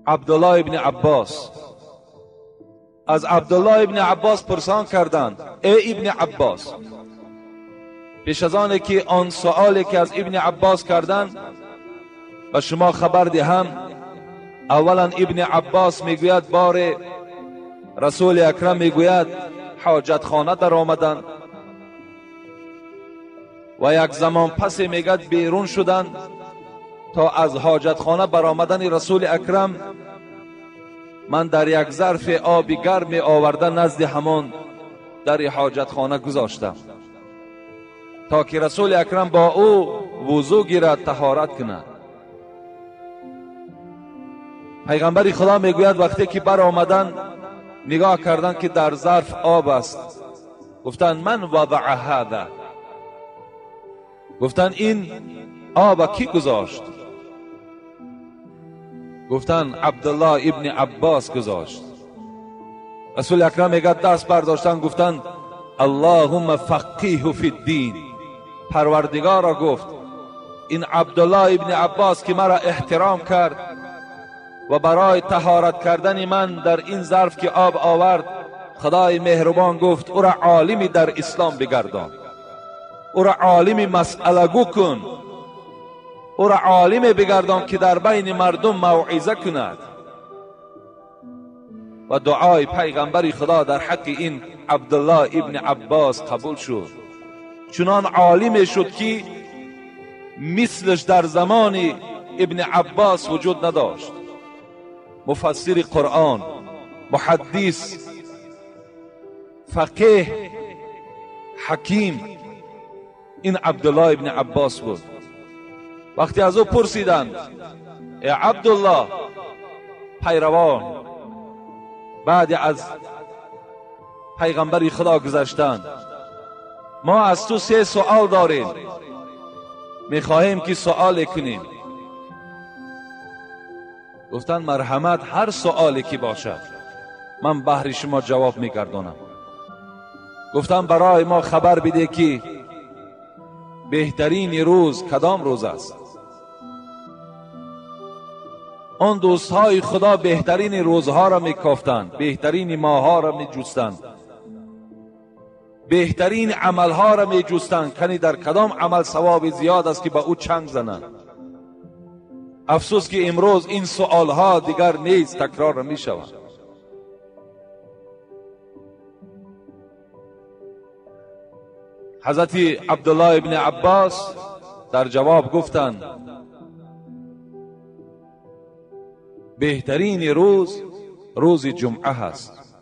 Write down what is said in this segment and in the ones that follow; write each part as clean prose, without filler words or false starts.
عبدالله ابن عباس، از عبدالله ابن عباس پرسان کردند: ای ابن عباس. پیش از آن که آن سؤالی که از ابن عباس کردند به شما خبر دهم، اولا ابن عباس میگوید بار رسول اکرم میگوید حاجت خانه در آمدند و یک زمان پس میگد بیرون شدند تا از حاجت خانه برآمدن رسول اکرم من در یک ظرف آب گرم آورده نزد همان در حاجت خانه گذاشتم تا که رسول اکرم با او وضو گیرد، طهارت کند. پیغمبر خدا میگوید وقتی که بر آمدن نگاه کردند که در ظرف آب است، گفتند من وضع هذا، گفتند این آب کی گذاشت؟ گفتند عبدالله ابن عباس گذاشت. رسول اکرم میگه دست برداشتن گفتند اللهم فقیه فی الدین. پروردگارا گفت این عبدالله ابن عباس که مرا احترام کرد و برای طهارت کردن من در این ظرف که آب آورد، خدای مهربان گفت او را عالمی در اسلام بگردان، او را عالمی مسئله گو کن، او را عالمی بگردان که در بین مردم موعظه کند. و دعای پیغمبر خدا در حق این عبدالله ابن عباس قبول شد. چنان عالمی شد که مثلش در زمان ابن عباس وجود نداشت. مفسر قرآن، محدث، فقیه، حکیم، این عبدالله ابن عباس بود. وقتی از او پرسیدند ای عبدالله، پیروان بعد از پیغمبر خدا گذشتند، ما از تو 3 سؤال داریم، میخواهیم که سؤال کنیم. گفتند مرحمت، هر سؤالی که باشد من بهر شما جواب میگردانم. گفتند برای ما خبر بده که بهترین روز کدام روز است؟ آن دوستهای خدا بهترین روزها را میکافتند، بهترین ماهها را میجستند، بهترین عملها را میجستند، کنی در کدام عمل ثواب زیاد است که به او چنگ زنند. افسوس که امروز این سؤالها دیگر نیز تکرار می شود. حضرت عبدالله ابن عباس در جواب گفتند بهترین روز روز جمعه است.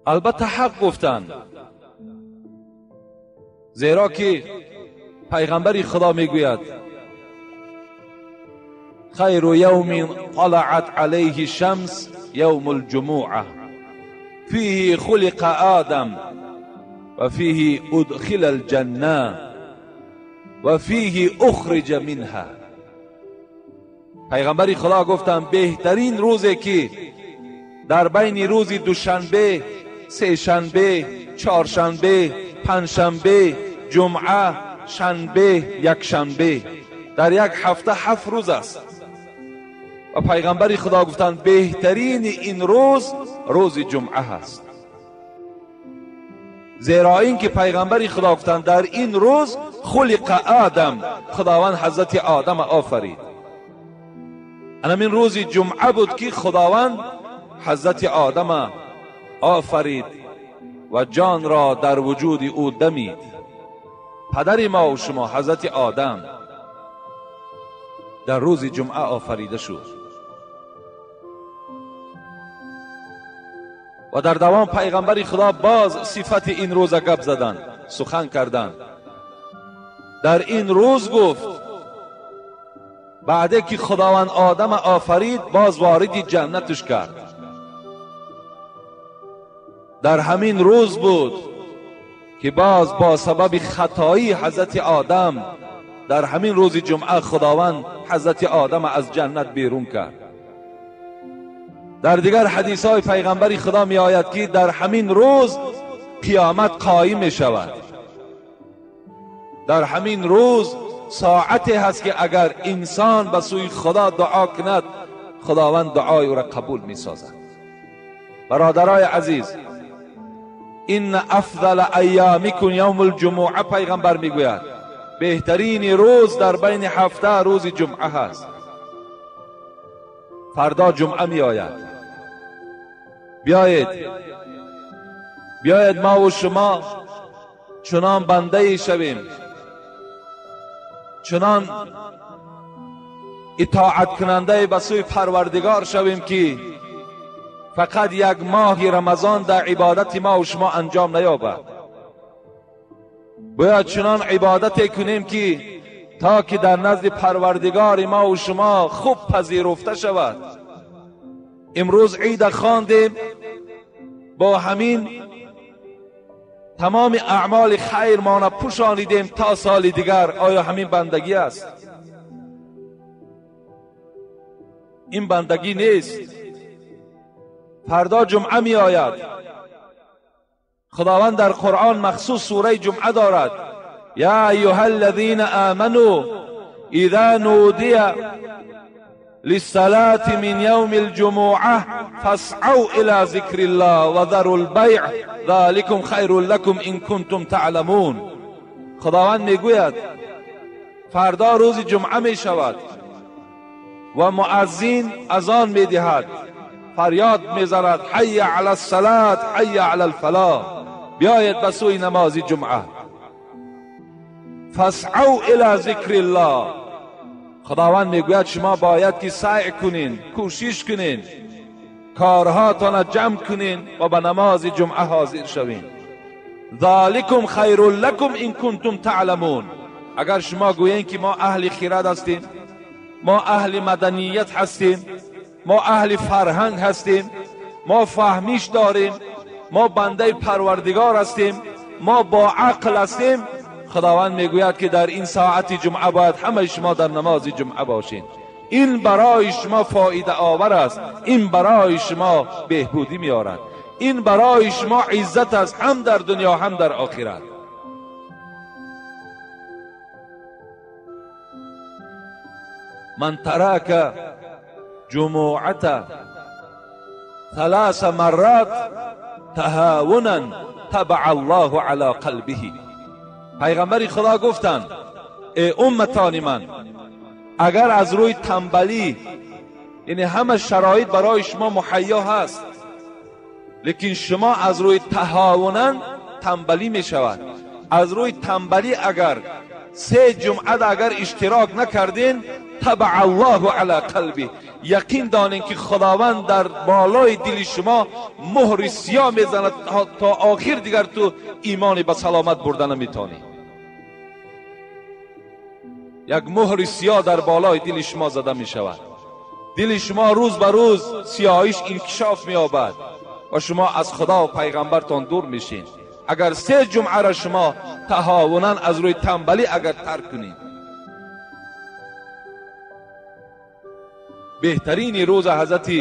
البته حق گفتند، زیرا که پیغمبر خدا میگوید خیر یوم طلعت علیه الشمس یوم الجمعه فیه خلق آدم و فیه ادخل الجنه و فیه اخرج منها. پیغمبر خدا گفتند بهترین روزی که در بین روز دوشنبه، سه شنبه، چهارشنبه، پنجشنبه، جمعه، شنبه، یک شنبه، در یک هفته 7 روز است. و پیغمبر خدا گفتند بهترین این روز روز جمعه است، زیرا اینکه پیغمبر خدا گفتند در این روز خلق آدم، خداوند حضرت آدم آفرید. این روز جمعه بود که خداوند حضرت آدم آفرید و جان را در وجود او دمید. پدر ما و شما حضرت آدم در روز جمعه آفریده شد. و در دوام پیغمبر خدا باز صفت این روز گپ زدند، سخن کردند. در این روز گفت بعد که خداوند آدم آفرید باز وارد جنتش کرد. در همین روز بود که باز با سبب خطایی حضرت آدم در همین روز جمعه خداوند حضرت آدم از جنت بیرون کرد. در دیگر حدیث های پیغمبر خدا می آید که در همین روز قیامت قایم می شود. در همین روز ساعتی هست که اگر انسان به سوی خدا دعا کند، خداوند دعای او را قبول می سازد. برادرای عزیز، این افضل ایامکم یوم الجمعه، پیغمبر میگوید بهترین روز در بین هفته روز جمعه هست. فردا جمعه می آید. بیاید ما و شما چنان بنده ای شویم، چنان اطاعت کننده به سوی پروردگار شویم که فقط یک ماه رمضان در عبادت ما و شما انجام نیابد. باید چنان عبادت کنیم که تا که در نزد پروردگار ما و شما خوب پذیرفته شود. امروز عید خواندیم، با همین تمام اعمال خیر ما را پوشانیدیم تا سال دیگر. آیا همین بندگی است؟ این بندگی نیست. فردا جمعه می آید. خداوند در قرآن مخصوص سوره جمعه دارد. یا ایها الذین آمنوا اذا نودی للصلاة من يوم الجمعة فاسعوا إلى ذكر الله وذروا البيع ذلكم خير لكم إن كنتم تعلمون. خداوند میگوید فردا روز جمعه می شود و مؤذن اذان می دهد، فریاد میزند حی علی الصلاة حی علی الفلاح، بیاید به سوی نماز جمعه. فاسعوا إلى ذکر الله. خداوند میگوید شما باید که سعی کنین، کوشش کنین، کارهاتان جمع کنین و به نماز جمعه حاضر شوین. ذالکم خیر لکم ان کنتم تعلمون. اگر شما گویین که ما اهل خیرات هستیم، ما اهل مدنیت هستیم، ما اهل فرهنگ هستیم، ما فهمیش داریم، ما بنده پروردگار هستیم، ما با عقل هستیم، خداوند میگوید که در این ساعت جمعه باید همه شما در نماز جمعه باشین. این برای شما فایده آور است، این برای شما بهبودی میارد، این برای شما عزت است، هم در دنیا هم در آخرت. من ترک جمعة ثلاث مرات تهاونا تبع الله على قلبه. پیغمبر خدا گفتند ای امتان من، اگر از روی تنبلی، یعنی همه شرایط برای شما مهیا هست، لیکن شما از روی تهاونا تنبلی می شود، از روی تنبلی اگر سه جمعه اگر اشتراک نکردین، تبع الله علی قلبی، یقین دانین که خداوند در بالای دل شما مهر سیاه میزند تا آخر دیگر تو ایمان به سلامت بردن نمیتونی. یک مهر سیاه در بالای دل شما زده می شود، دل شما روز به روز سیاهیش انکشاف می یابد و شما از خدا و پیغمبرتان دور میشین. اگر سه جمعه را شما تهاونا از روی تنبلی اگر ترک کنید. بهترین روز حضرت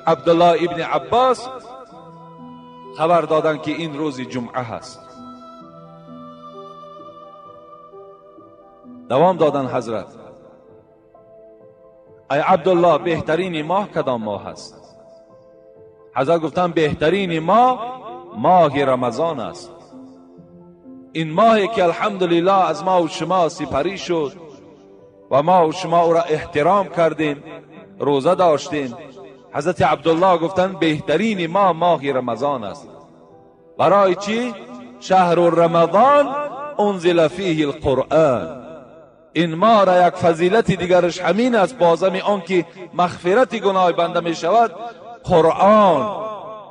عبدالله ابن عباس خبر دادن که این روز جمعه هست. دوام دادن حضرت ای عبدالله بهترین ماه کدام ماه هست؟ حضرت گفتن بهترین ماه ماه رمضان است. این ماهی که الحمدلله از ما و شما سپری شد و ما و شما او را احترام کردیم، روزه داشتیم. حضرت عبدالله گفتن بهترین ماه ماه رمضان است. برای چی؟ شهر رمضان انزل فیه القرآن. این ماه را یک فضیلت دیگرش همین است، بازم آن که مغفرت گناه بنده می شود، قرآن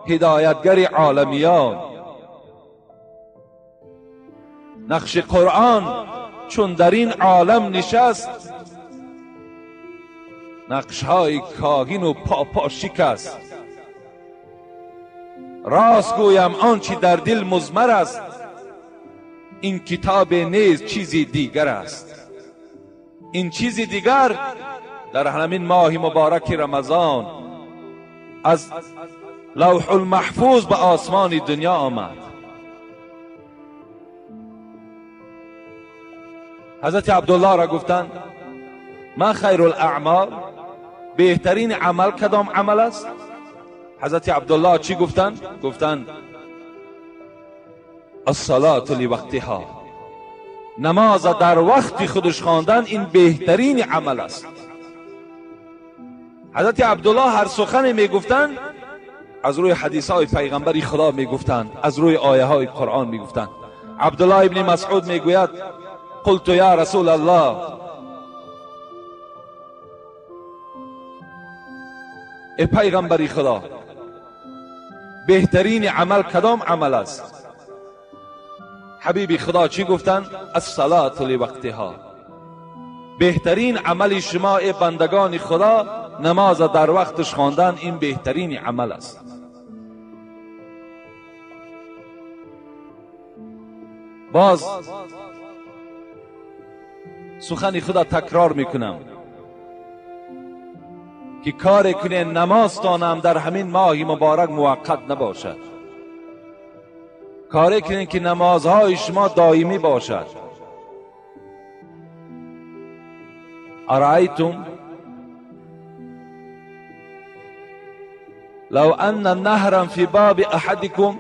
هدایتگر عالمیان. نقش قرآن چون در این عالم نشست، نقشهای کاهین و پاپا شکست. راست گویم آنچه در دل مضمر است، این کتاب نیز چیزی دیگر است. این چیزی دیگر در همین ماه مبارک رمضان از لوح المحفوظ به آسمان دنیا آمد. حضرت عبدالله را گفتند ما خیر الاعمال، بهترین عمل کدام عمل است؟ حضرت عبدالله چی گفتند؟ گفتند الصلاة لوقتها، نماز در وقت خودش خواندن این بهترین عمل است. حضرت عبدالله هر سخنی میگفتند از روی حدیث های پیغمبری خدا میگفتند، از روی آیه های قرآن میگفتند. عبدالله ابن مسعود میگوید قلت یا رسول الله، ای پیغمبری خدا، بهترین عمل کدام عمل است؟ حبیبی خدا چی گفتند؟ الصلاة لوقتها، بهترین عمل شما ای بندگان خدا نماز در وقتش خواندن، این بهترین عمل است. باز سخن خدا تکرار میکنم که کار کنه نمازتانم در همین ماه مبارک موقت نباشد، کاری کنین که نمازهای شما دائمی باشد. ارأیتم لو ان نهرا في باب احدكم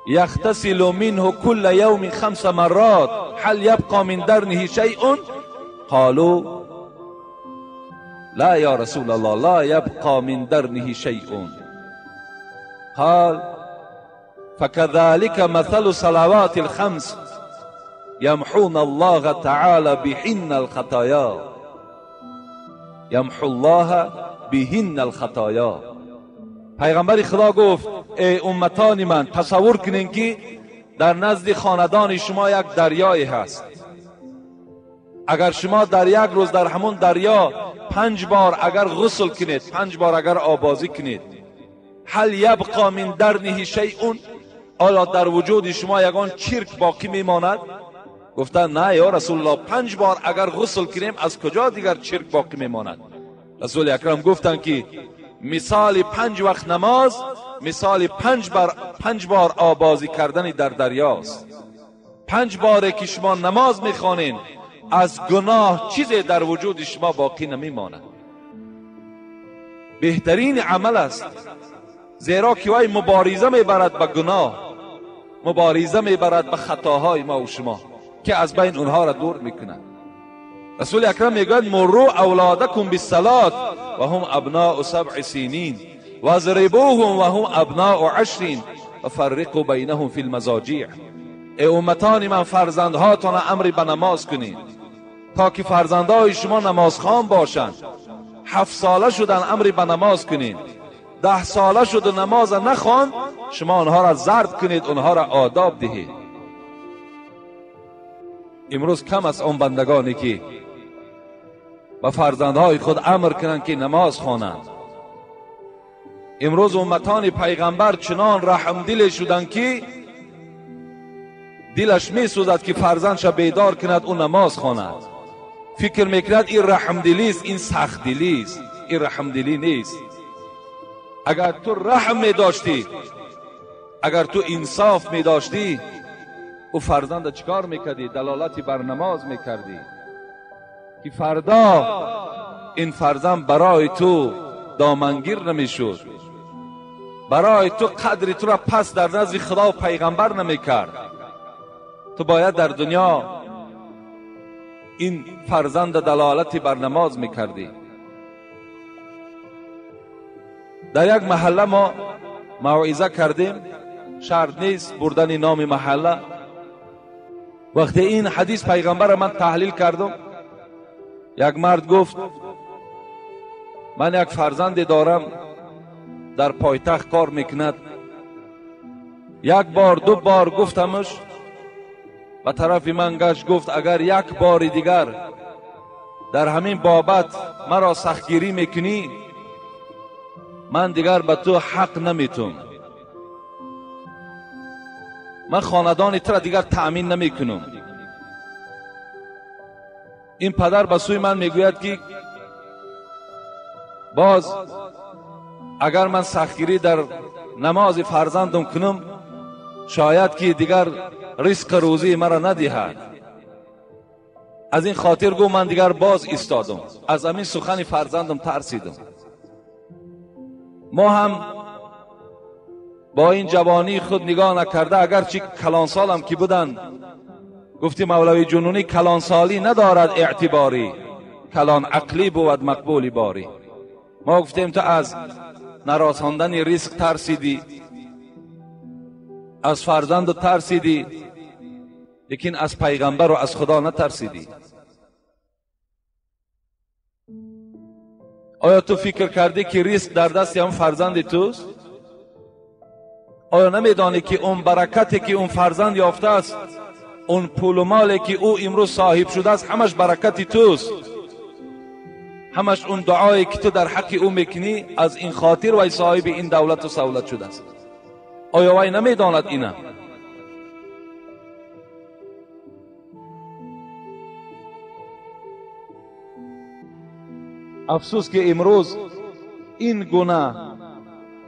يغتسل منه كل يوم 5 مرات هل يبقى من درنه شيء؟ قالوا لا يا رسول الله، لا يبقى من درنه شيء. قال فكذلك مثل صلوات الخمس يمحون الله تعالى بهن الخطايا، يمحو الله بهن الخطايا. پیغمبر خدا گفت ای امتان من، تصور کنین که در نزد خاندان شما یک دریایی هست، اگر شما در یک روز در همون دریا 5 بار اگر غسل کنید، 5 بار اگر آبازی کنید، هل یبقى من درنه شیء، آیا در وجود شما یگان چرک باقی میماند؟ گفتن نه یا رسول الله، 5 بار اگر غسل کنیم از کجا دیگر چرک باقی میماند؟ رسول اکرم گفتند که مثال 5 وقت نماز مثال 5 بار آبازی کردن در دریاست. 5 باره که شما نماز میخوانین از گناه چیزی در وجود شما باقی نمیماند. بهترین عمل است، زیرا که وی مبارزه میبرد به گناه، مبارزه میبرد به خطاهای ما و شما که از بین اونها را دور میکنند. رسول اکرم میگوید مروا اولادکم بالصلاة و هم ابناء 7 سنین واضربوهم و هم ابناء 10 و فرقوا بینهم فی المضاجع. ای امتان من، فرزندهاتان امر به نماز کنید تا که فرزندهای شما نمازخوان باشند. 7 ساله شدن امر به نماز کنید، 10 ساله شد و نماز نخواند شما آنها را ضرب کنید، آنها را آداب دهید. امروز کم است آن بندگانی که به فرزندهای خود امر کنند که نماز خوانند. امروز امتان پیغمبر چنان رحم دل شدند که دلش می سوزد که فرزندش بیدار کند او نماز خواند. فکر میکند این رحم دلی است، این سخت دلی است، این رحم دلی نیست. اگر تو رحم می داشتی، اگر تو انصاف می داشتی، او فرزند چیکار میکردی؟ دلالتی بر نماز میکردی که فردا این فرزند برای تو دامنگیر نمیشد، برای تو قدر تو را پس در نزد خدا و پیغمبر نمیکرد. تو باید در دنیا این فرزند دلالتی بر نماز میکردی. در یک محله ما موعظه کردیم، شرط نیست بردن نام محله. وقتی این حدیث پیغمبر من تحلیل کردم، یک مرد گفت من یک فرزند دارم در پایتخت کار میکند. 1 بار 2 بار گفتمش، به طرف من گشت گفت اگر 1 بار دیگر در همین بابت مرا سختگیری میکنی، من دیگر به تو حق نمیتونم، من خاندان تو را دیگر تأمین نمیکنم. این پدر به سوی من میگوید که باز اگر من سختگیری در نماز فرزندم کنم، شاید که دیگر رزق روزی مرا ندهد. از این خاطر گو من دیگر باز ایستادم، از همین سخن فرزندم ترسیدم. ما هم با این جوانی خود نگاه نکرده، اگرچه کلانسالم که بودن، گفتی مولوی جنونی کلانسالی ندارد اعتباری، کلان عقلی بود مقبولی باری. ما گفتیم تو از نرساندن ریسک ترسیدی، از فرزند ترسیدی، لیکن از پیغمبر و از خدا نترسیدی. آیا تو فکر کردی که ریسک در دست هم فرزند توست؟ آیا نمیدانی که اون برکتی که اون فرزند یافته است، اون پول و مالی که او امروز صاحب شده است، همش برکت توست؟ همش اون دعایی که تو در حق او میکنی، از این خاطر وی صاحب این دولت و سولت شده است. آیا وی نمیداند اینه؟ افسوس که امروز این گونه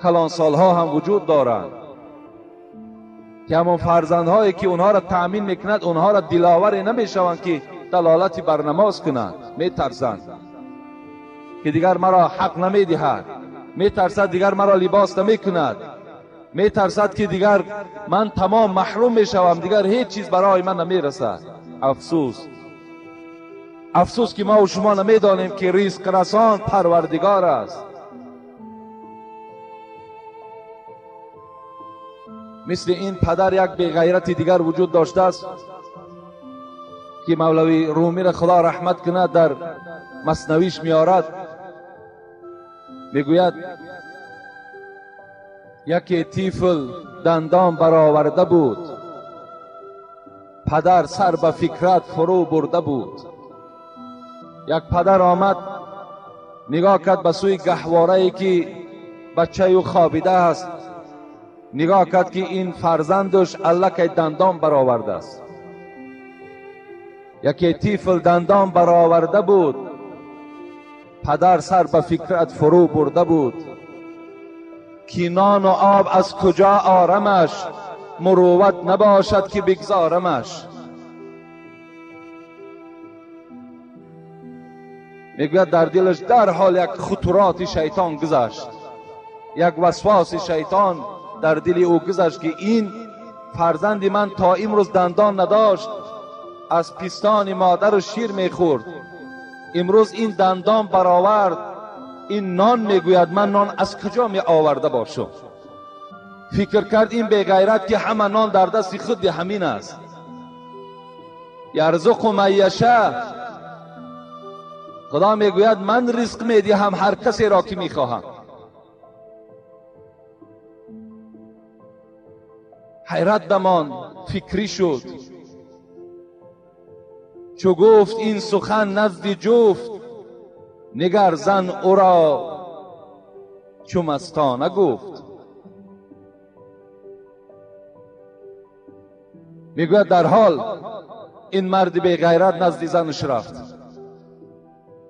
کلانسالها هم وجود دارند که همون فرزندهایی که اونها را تأمین میکند، اونها را دلاور نمیشوند که دلالتی بر نماز کنند. میترسند که دیگر مرا حق نمیدهد، میترسد دیگر مرا لباس نمیکند، میترسد که دیگر من تمام محروم میشوم، دیگر هیچ چیز برای من نمیرسد. افسوس، افسوس که ما و شما نمیدانیم که رزق رسان پروردگار است. مثل این پدر یک بیغیرت دیگر وجود داشته است که مولوی رومی را خدا رحمت کند در مثنویش میارد، میگوید یکی طفل دندان برآورده بود، پدر سر به فکرت فرو برده بود. یک پدر آمد نگاه کرد به سوی گهواره‌ای که بچه او خوابیده است، نگاه کرد که این فرزندش الکی دندان برآورده است. یکی طفل دندان برآورده بود، پدر سر به فکرت فرو برده بود. که نان و آب از کجا آرمش، مروت نباشد که بگذارمش. میگوید در دلش در حال یک خطرات شیطان گذشت، یک وسواس شیطان در دل او گذشت که این فرزند من تا امروز دندان نداشت، از پستان مادر شیر میخورد، امروز این دندان برآورد، این نان میگوید من نان از کجا می آورده باشم. فکر کرد این بیغیرت که همه نان در دست خود همین است. یرزق من یشاء، خدا میگوید من رزق میدهم هر کسی را که میخواهم. حیرت بمان، فکری شد. چو گفت این سخن نزد جفت، نگر زن او را چو مستانه گفت. میگوید در حال این مرد بی غیرت نزد زنش رفت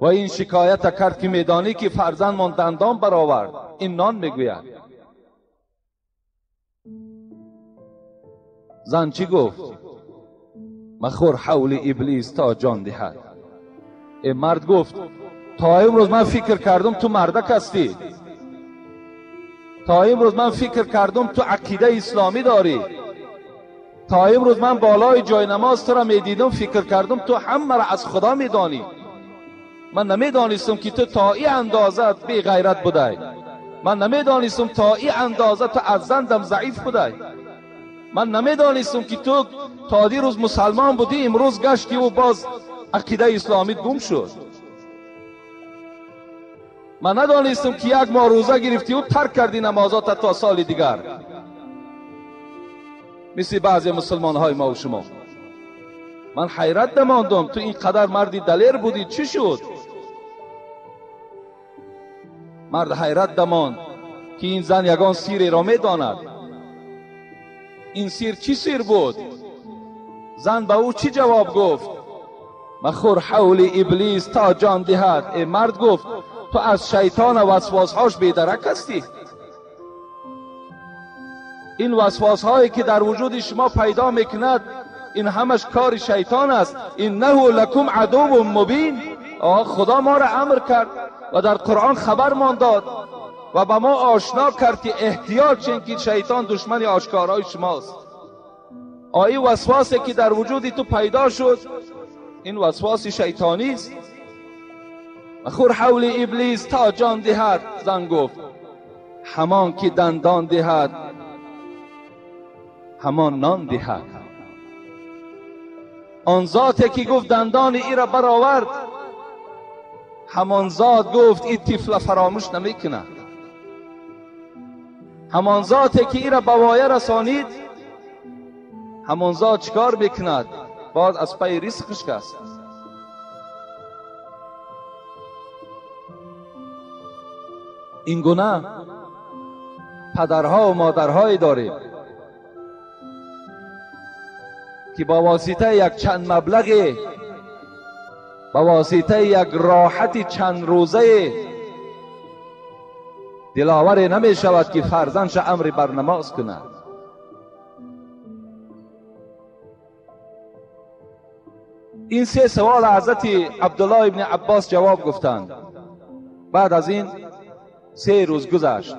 و این شکایت کرد که میدانی که فرزندمان دندان برآورد، این نان میگوید. زن چی گفت؟ مخور حول ابلیس تا جان دهد. این مرد گفت تا امروز من فکر کردم تو مردک هستی، تا امروز من فکر کردم تو عقیده اسلامی داری، تا امروز من بالای جای نماز تو را میدیدم فکر کردم تو همه را از خدا میدانی، من نمیدانستم که تو تا این اندازه بی غیرت بودی، من نمیدانستم تا این اندازه تو از زندم ضعیف بودی، من نمیدانستم که تو تا دیروز مسلمان بودی امروز گشتی و باز عقیده اسلامی گم شد، من ندانستم که یک ماه روزه گرفتی و ترک کردی نمازات تا سال دیگر، مثل بعضی مسلمان های ما و شما. من حیرت نماندم تو اینقدر مردی دلیر بودی چی شد؟ مرد حیرت نماند که این زن یگان سیری را میداند. این سیر چی سیر بود؟ زن به او چی جواب گفت؟ مخور حول ابلیس تا جان دهد. ای مرد گفت تو از شیطان و وسواسهاش بیدرک هستی. این وسواس هایی که در وجود شما پیدا میکند این همش کار شیطان است. انه لکم عدو مبین. خدا ما را امر کرد و در قرآن خبرمان داد و به ما آشنا کرد که احتیاط چین که شیطان دشمن آشکارای شماست. آیه وسواسی که در وجود تو پیدا شد این وسواس شیطانی است. مخور حول ابلیس تا جان دهد. زن گفت همان که دندان دهد همان نان دهد. آن ذاتی که گفت دندان ای را برآورد، همان ذات گفت این طفل فراموش نمیکند. همان ذاتی که ای را به وایه رسانید، همان ذات چیکار میکند؟ باز از پی رزقش است. این گونه پدرها و مادرهایی داریم که با واسطه یک چند مبلغ، با واسطه یک راحت چند روزه دلاور نمی شود که فرزندش امر بر نماز کند. این سه سوال حضرت عبدالله ابن عباس جواب گفتند. بعد از این 3 روز گذشت.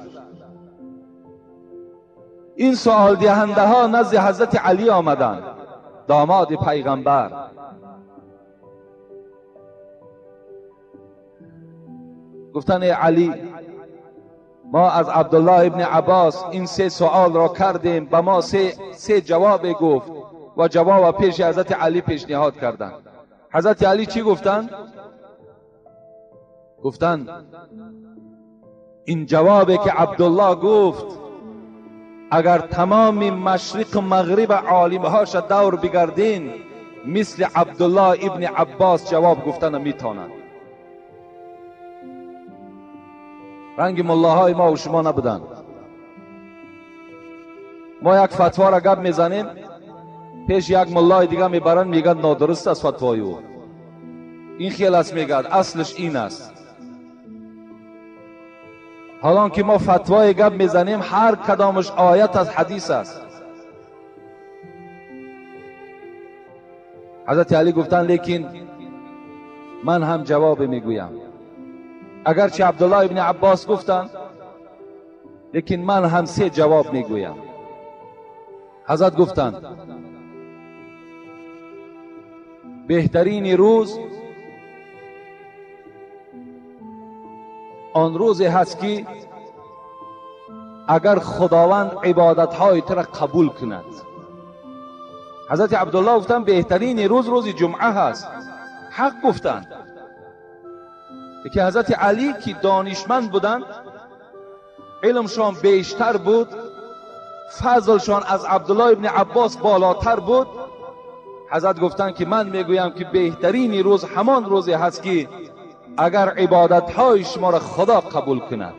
این سوال دهنده ها نزد حضرت علی آمدند، داماد پیغمبر. گفتن ای علی، ما از عبدالله ابن عباس این 3 سوال را کردیم، به ما سه جواب گفت و جواب پیش حضرت علی پیشنهاد کردند. حضرت علی چی گفتند؟ گفتند این جوابی که عبدالله گفت اگر تمام مشرق و مغرب عالمهاش دور بگردین مثل عبدالله ابن عباس جواب گفتن میتونند. رنگ ملاهای ما و شما نبودند. ما یک فتوا را گپ میزنیم، پیش یک ملای دیگه میبرن، میگن نادرست است فتوای او، این خیال است، میگن اصلش این است. حالا که ما فتوای گپ میزنیم هر کدامش آیت از حدیث است. حضرت علی گفتن لیکن من هم جواب میگویم، اگرچه عبدالله ابن عباس گفتن لیکن من هم 3 جواب میگویم. حضرت گفتند بهترین روز آن روزی هست که اگر خداوند عبادتهای تو را قبول کند. حضرت عبدالله گفتند بهترین روز روز جمعه هست. حق گفتند. که حضرت علی که دانشمند بودند، علمشان بیشتر بود، فضلشان از عبدالله ابن عباس بالاتر بود، حضرت گفتند که من میگویم که بهترین روز همان روزی هست که اگر عبادتهای شما را خدا قبول کند.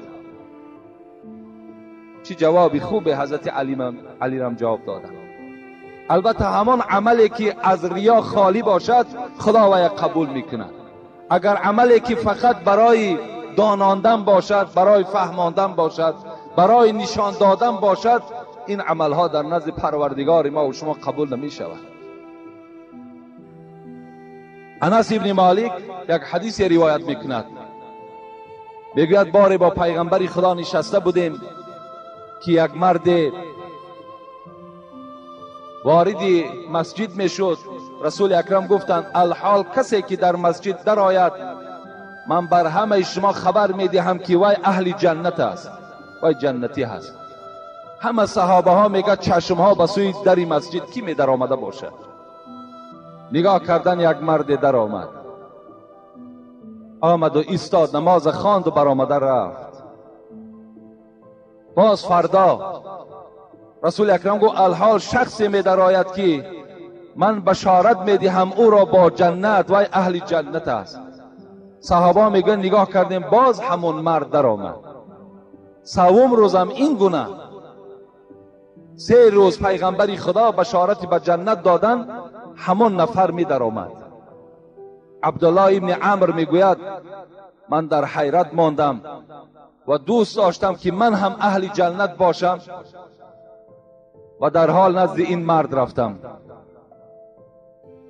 چه جوابی خوب حضرت علی رم جواب دادن. البته همان عملی که از ریا خالی باشد خدا وی قبول میکند. اگر عملی که فقط برای داناندن باشد، برای فهماندن باشد، برای نشان دادن باشد، این عملها در نزد پروردگار ما و شما قبول نمی شود. انس ابن مالک یک حدیث روایت میکند، میگوید باری با پیغمبر خدا نشسته بودیم که یک مرد وارد مسجد میشد. رسول اکرم گفتند الحال کسی که در مسجد در آید من بر همه شما خبر میدهم که وی اهل جنت است، وی جنتی هست. همه صحابه ها میگه چشم ها به سوی در مسجد کی می در آمده باشد. نگاه کردن یک مرد در آمد، آمد و ایستاد، نماز خواند و برآمده رفت. باز فردا رسول اکرم گفت الحال شخصی می در آید که من بشارت می دهم او را با جنت، وی اهل جنت است. صحابه میگن نگاه کردیم باز همون مرد در آمد. سوم روزم این گونه، 3 روز پیغمبری خدا بشارت به جنت دادن، همون نفر می در آمد. عبدالله ابن عمر میگوید من در حیرت ماندم و دوست داشتم که من هم اهل جنت باشم و در حال نزد این مرد رفتم.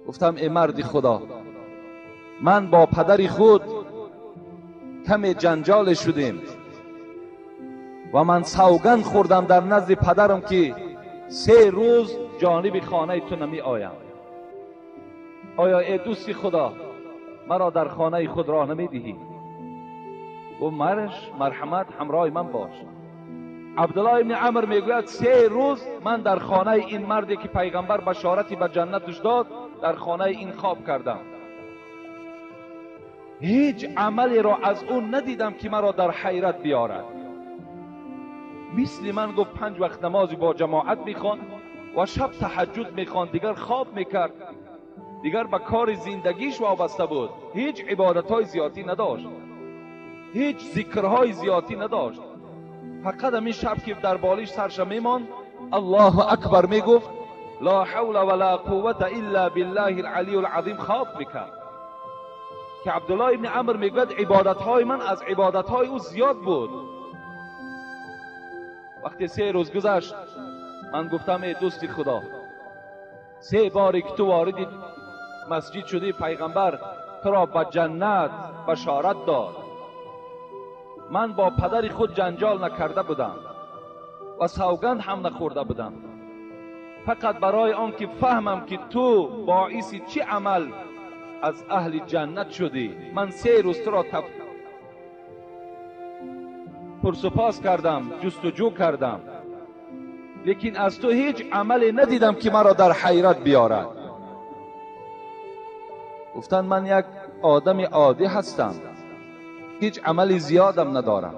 گفتم ای مرد خدا، من با پدر خود کمی جنجال شدیم و من سوگند خوردم در نزد پدرم که 3 روز جانب خانه تو نمی آیم. آیا ای دوست خدا مرا در خانه خود راه نمی دهی؟ گفت مرش مرحمت همراه من باش. عبدالله ابن عمر میگوید 3 روز من در خانه این مردی که پیغمبر بشارتی به جنتش داد در خانه این خواب کردم. هیچ عملی را از اون ندیدم که مرا در حیرت بیارد. مثل من گفت 5 وقت نمازی با جماعت میخوان و شب تهجد میخوان، دیگر خواب میکرد، دیگر به کار زندگیش وابسته بود، هیچ عبادتهای زیادی نداشت، هیچ ذکرهای زیادی نداشت. فقط همین شب که در بالش سرش میماند الله اکبر میگفت، لا حول ولا قوة الا بالله العلی العظیم خواب میکرد. که عبدالله ابن عمر میگوید عبادتهای من از عبادتهای او زیاد بود. وقتی 3 روز گذشت من گفتم ای دوست خدا، 3 باری که تو وارد مسجد شدی پیغمبر تو را به جنت بشارت داد. من با پدر خود جنجال نکرده بودم و سوگند هم نخورده بودم، فقط برای آن که فهمم که تو باعث چی عمل از اهل جنت شدی، من 3 روز تو را پرسپاس کردم، جستجو کردم، لیکن از تو هیچ عملی ندیدم که مرا در حیرت بیارد. گفتن من یک آدم عادی هستم، هیچ عملی زیادم ندارم.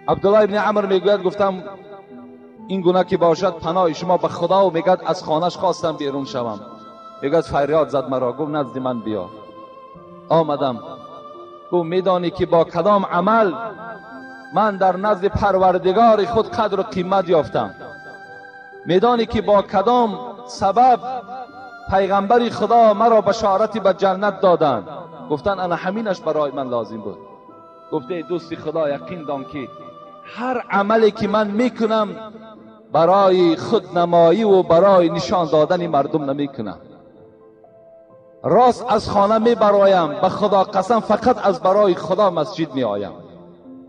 عبدالله ابن عمر میگوید گفتم این گونه که باشد پناه شما به خدا، و میگد از خانهش خواستم بیرون شوم. میگد فریاد زد مرا، گفت نزد من بیا. آمدم، گفت میدانی که با کدام عمل من در نزد پروردگار خود قدر و قیمت یافتم؟ میدانی که با کدام سبب پیغمبر خدا مرا بشارتی به جنت دادند؟ گفتن انا همینش برای من لازم بود. گفته دوست خدا یقین دان که هر عملی که من میکنم برای خودنمایی و برای نشان دادن مردم نمیکنم. راست از خانه میبرایم، به خدا قسم فقط از برای خدا مسجد میآیم،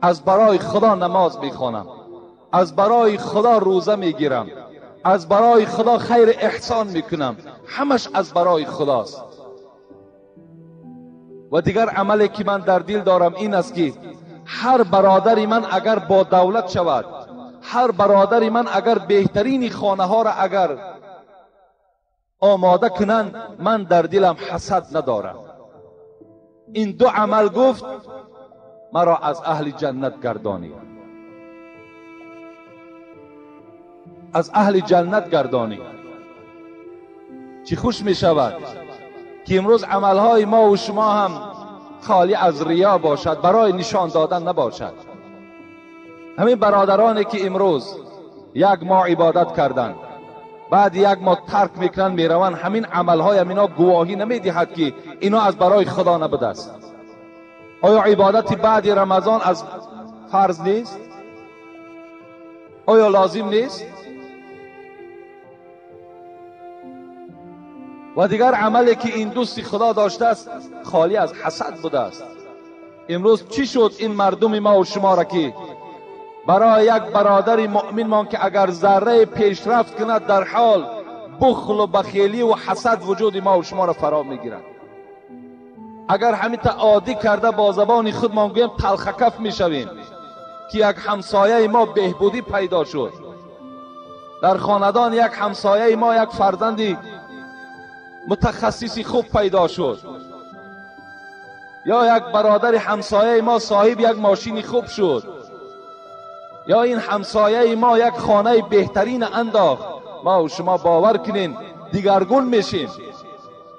از برای خدا نماز میخوانم، از برای خدا روزه میگیرم، از برای خدا خیر احسان میکنم، همش از برای خداست. و دیگر عملی که من در دل دارم این است که هر برادری من اگر با دولت شود، هر برادری من اگر بهترین خانه ها را اگر آماده کنند، من در دلم حسد ندارم. این 2 عمل گفت مرا از اهل جنت گردانی، از اهل جنت گردانی. چی خوش می شود که امروز عملهای ما و شما هم خالی از ریا باشد، برای نشان دادن نباشد. همین برادرانی که امروز 1 ماه عبادت کردند، بعد 1 ماه ترک میکنن میروند، همین عملهای اینا گواهی نمیدهد که اینا از برای خدا نبوده است. آیا عبادت بعد رمضان از فرض نیست؟ آیا لازم نیست؟ و دیگر عملی که این دوست خدا داشته است خالی از حسد بوده است. امروز چی شد این مردم ما و شما را که برای یک برادر مؤمن ما که اگر ذره پیشرفت کند در حال بخل و بخیلی و حسد وجود ما و شما را فرا میگیرد. اگر همین تا عادی کرده با زبان خود ما گوییم تلخکف میشویم که یک همسایه ما بهبودی پیدا شد، در خاندان یک همسایه ما یک فرزندی متخصصی خوب پیدا شد، یا یک برادر همسایه ما صاحب یک ماشین خوب شد، یا این همسایه ما یک خانه بهترین انداخت، ما و شما باور کنین دیگرگون میشیم.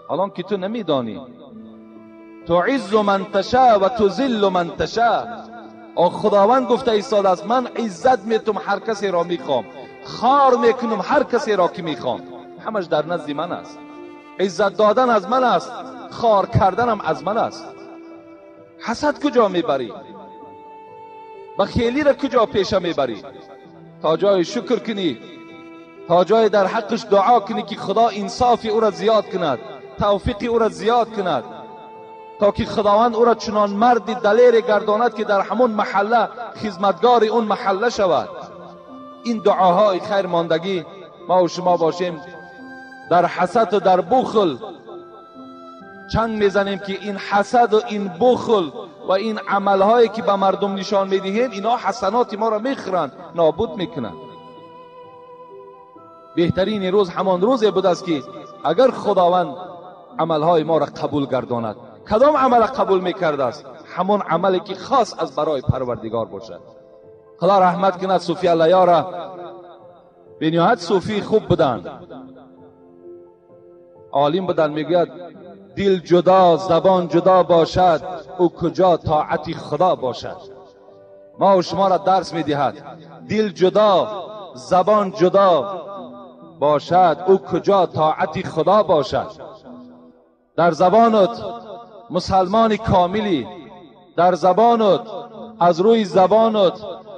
الان که تو نمیدانی، تعز من تشاء و تذل من تشاء. خداوند گفته ایستاده است من عزت میتم هر کسی را میخوام، خار میکنم هر کسی را که میخوام. همش در نزد من است. عزت دادن از من است، خار کردنم از من است. حسد کجا میبری؟ بخیلی را کجا پیشه میبری؟ تا جای شکر کنی، تا جای در حقش دعا کنی که خدا انصاف او را زیاد کند. توفیق او را زیاد کند تا که خداوند او را چنان مرد دلیر گرداند که در همون محله خدمتگار اون محله شود. این دعاهای خیر ماندگی ما و شما باشیم. در حسد و در بخل چنگ میزنیم که این حسد و این بخل و این عملهایی که به مردم نشان میدهیم اینا حسنات ما را میخورند، نابود میکنند. بهترین روز همان روزی بود است که اگر خداوند عملهای ما را قبول گرداند. کدام عمل قبول میکرده است؟ همان عملی که خاص از برای پروردگار باشد. خدا رحمت کند صوفی الله را، بنیاد صوفی خوب بودند، عالم بودند. میگوید دل جدا زبان جدا باشد، او کجا طاعت خدا باشد. ما و شما را درس میدهد دل جدا زبان جدا باشد، او کجا طاعت خدا باشد. در زبانت مسلمان کاملی، در زبانت، از روی زبانت،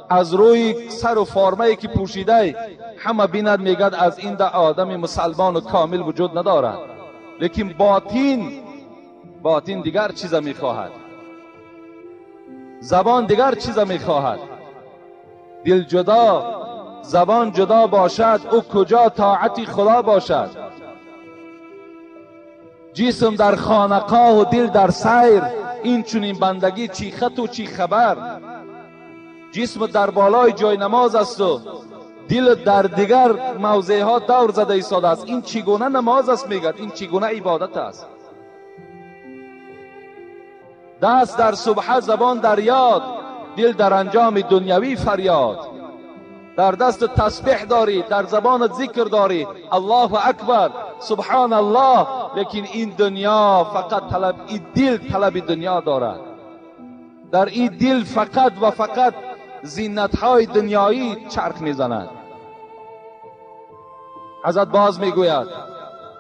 از روی سر و فرمه که پوشیده همه بیند میگد از این ده آدم مسلمان و کامل وجود ندارد. لیکن باطن دیگر چیز میخواهد، زبان دیگر چیز میخواهد. دل جدا زبان جدا باشد، او کجا طاعت خدا باشد. جسم در خانقاه و دل در سیر، این چنین بندگی چی خط و چی خبر. جسم در بالای جای نماز است و دل در دیگر موضع ها دور زده ایستاده است. این چگونه نماز است؟ میگد این چگونه عبادت است؟ دست در سبحه زبان در یاد، دل در انجام دنیوی فریاد. در دست تسبیح داری، در زبانت ذکر داری، الله اکبر سبحان الله، لیکن این دنیا فقط طلب، این دل طلب دنیا دارد. در این دل فقط و فقط زینت‌های دنیایی چرخ میزند. حضرت باز میگوید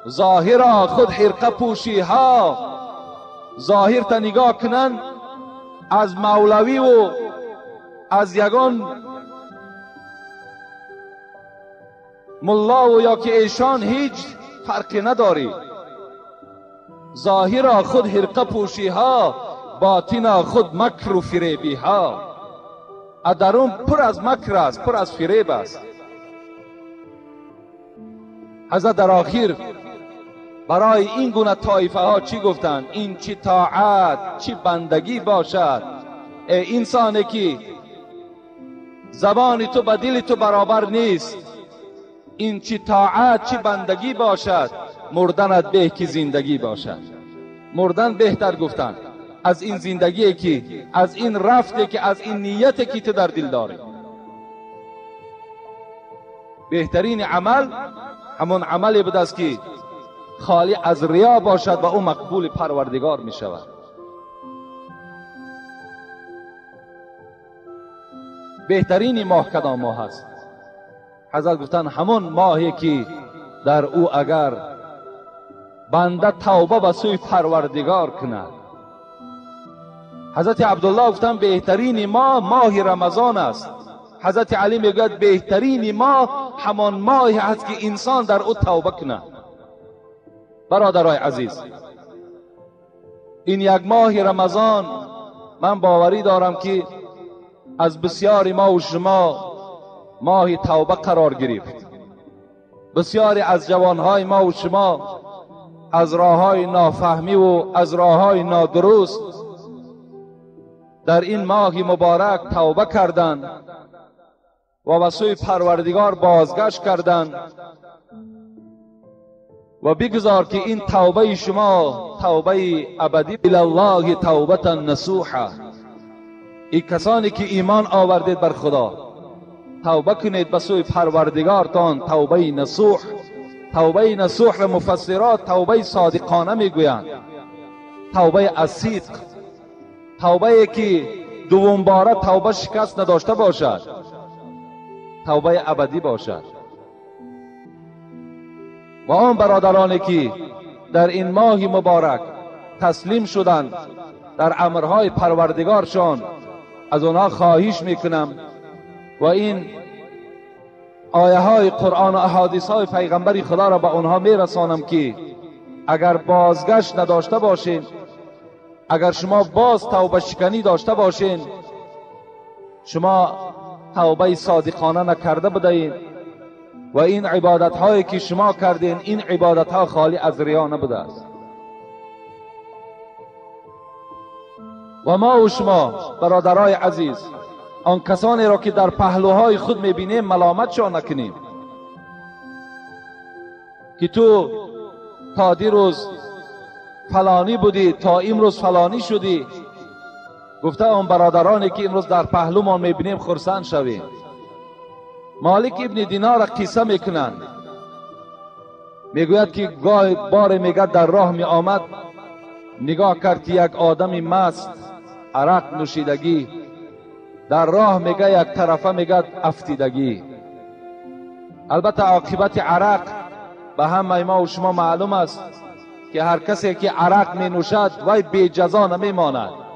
ظاهرا خود حرقه پوشی ها. ظاهر تا نگاه کنند از مولوی و از یگان ملا و یا که ایشان هیچ فرقی نداری. ظاهرا خود حرقه پوشی ها، باطنا خود مکر و فریبی ها. درون پر از مکر است، پر از فریب است. حضرت در آخر برای این گونه طایفه ها چی گفتند؟ این چی طاعت چی بندگی باشد. ای انسانی که زبان تو به دل تو برابر نیست، این چی طاعت چی بندگی باشد. مردنت به که زندگی باشد. مردن بهتر گفتند از این زندگی که، از این رفته که، از این نیت که تو در دل داری. بهترین عمل همون عملی بود است که خالی از ریا باشد و او مقبول پروردگار می شود. بهترین ماه کدام ماه است؟ حضرت گفتن همون ماهی که در او اگر بنده توبه به سوی پروردگار کند. حضرت عبدالله گفتن بهترین ماه ماه رمضان است. حضرت علی میگوید بهترین ماه همان ماهی است که انسان در او توبه کند. برادرای عزیز، این یک ماه رمضان من باوری دارم که از بسیاری ما و شما ماه توبه قرار گرفت. بسیاری از جوانهای ما و شما از راههای نافهمی و از راههای نادرست در این ماه مبارک توبه کردند و به سوی پروردگار بازگشت کردند و بگذار که این توبه شما توبه ابدی. الله توبة نصوحا. ای کسانی که ایمان آوردید بر خدا، توبه کنید به سوی پروردگارتان توبه نصوح. توبه نصوح را مفسرات توبه صادقانه میگویند، توبه از صدق، توبه که دوم باره توبه شکست نداشته باشد، توبه ابدی باشد. و آن برادرانی که در این ماه مبارک تسلیم شدند در امرهای پروردگارشان، از آنها خواهش میکنم و این آیه های قرآن و احادیث های پیغمبر خدا را به آنها میرسانم که اگر بازگشت نداشته باشین، اگر شما باز توبه شکنی داشته باشین، شما توبه صادقانه نکرده بودین و این عبادت هایی که شما کردین، این عبادت ها خالی از ریا نبوده است. و ما و شما برادرای عزیز، آن کسانی را که در پهلوهای خود میبینیم ملامتشان نکنیم که تو تا دیروز فلانی بودی، تا امروز فلانی شدی. گفته آن برادرانی که امروز در پهلومان میبینیم خرسند شویم. مالک ابن دینار را قصه میکنند، میگوید که گاه بار میگه در راه می آمد، نگاه کرد که یک آدم مست عرق نوشیدگی در راه میگه یک طرفه میگه افتیدگی. البته عاقبت عرق به همه ما و شما معلوم است که هر کسی که عرق می نوشد وی بی جزا نمی ماند.